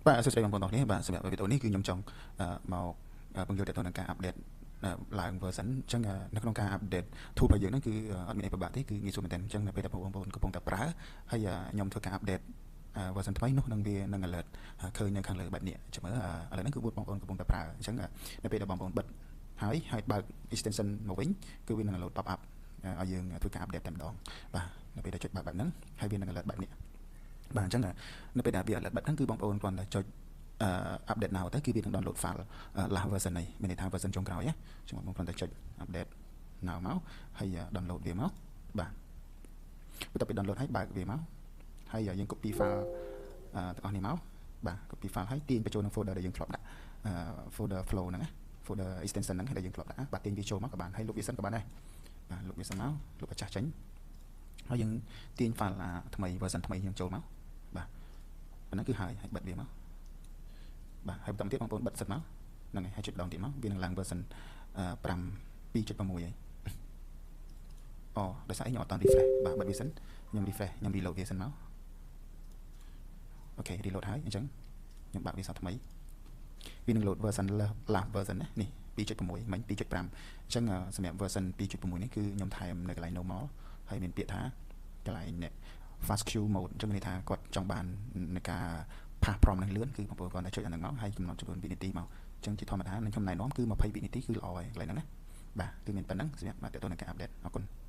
បាទសួស្តីបងប្អូនទាំងអស់គ្នាបាទសម្រាប់វីដេអូនេះគឺខ្ញុំចង់មកពន្យល់ទាក់ទងនឹងការ update ឡើង version អញ្ចឹងនៅក្នុងការ update tool របស់យើងហ្នឹងគឺអត់មានអីពិបាកទេគឺងាយស្រួលមែនទែនអញ្ចឹងនៅពេលដែលបងប្អូនកំពុងតែប្រើហើយខ្ញុំធ្វើការ update version ថ្មីនោះនឹងវានឹង alert ឃើញនៅខាងលើបែបនេះចាំមើលឥឡូវហ្នឹងគឺបងប្អូនកំពុងតែប្រើអញ្ចឹងនៅពេលដែលបងប្អូនបិទហើយហើយបើក extension មកវិញគឺវានឹង alert pop up ឲ្យយើងធ្វើការ update តែម្ដងបាទនៅពេលដែលចុចបើកបែបហ្នឹងហើយវានឹង alert បែបនេះបាទអញ្ចឹងនៅពេលដែលវា alert បែបហ្នឹងគឺបងប្អូនគ្រាន់តែចុច update now ទៅគឺវានឹង download file last version នេះមានន័យថា version ចុងក្រោយណាចឹងបងប្អូនគ្រាន់តែចុច update now មកហើយ download វាមកបាទបន្ទាប់ពី download ហើយបើកវាមកហើយយើង copy file ទាំងអស់នេះមកបាទ copy file ហើយទាញបញ្ចូលក្នុង folder ដែលយើងធ្លាប់ដាក់ folder flow ហ្នឹងណា folder extension ហ្នឹងដែលយើងធ្លាប់ដាក់បាទទាញវាចូលមកក៏បានហើយលុបវាសិនក៏បានដែរបាទលុបវាសិនមកលុបអាចាស់ចេញហើយយើងទាញ file ថ្មី version ថ្មីយើងចូលមកបាទប៉ុណ្ណឹងគឺហើយហើយបិទវាមកបាទហើយបន្តទៀតបងប្អូនបិទសិនមកហ្នឹងហើយហើយចុចដងទៀតមកវានឹងឡើង version 5 2.6ហើយអូដោយសារអីខ្ញុំអត់ត refresh បាទបិទវាសិនខ្ញុំ refresh ខ្ញុំ reload វាសិនមកអូខេ reload ហើយអញ្ចឹងខ្ញុំបើកវាសាថ្មីវានឹង load version last version ណានេះ2.6មិញ2.5អញ្ចឹងសម្រាប់ version 2.6នេះគឺខ្ញុំថែមនៅកន្លែង normal ហើយមានពាក្យថាកន្លែងនេះ fast queue mode អញ្ចឹងមានន័យថាគាត់ចង់បានในការ paste prompt នឹងលឿនគឺបងប្អូនគ្រាន់តែចុចអាហ្នឹងមកហើយកំណត់ចំនួនវិនាទីមកអញ្ចឹងជាធម្មតានឹងខ្ញុំណែនាំគឺ20វិនាទីគឺល្អហើយកន្លែងហ្នឹងណាបាទគឺមានប៉ុណ្ណឹងសម្រាប់តទៅនឹងការ update អរគុណ។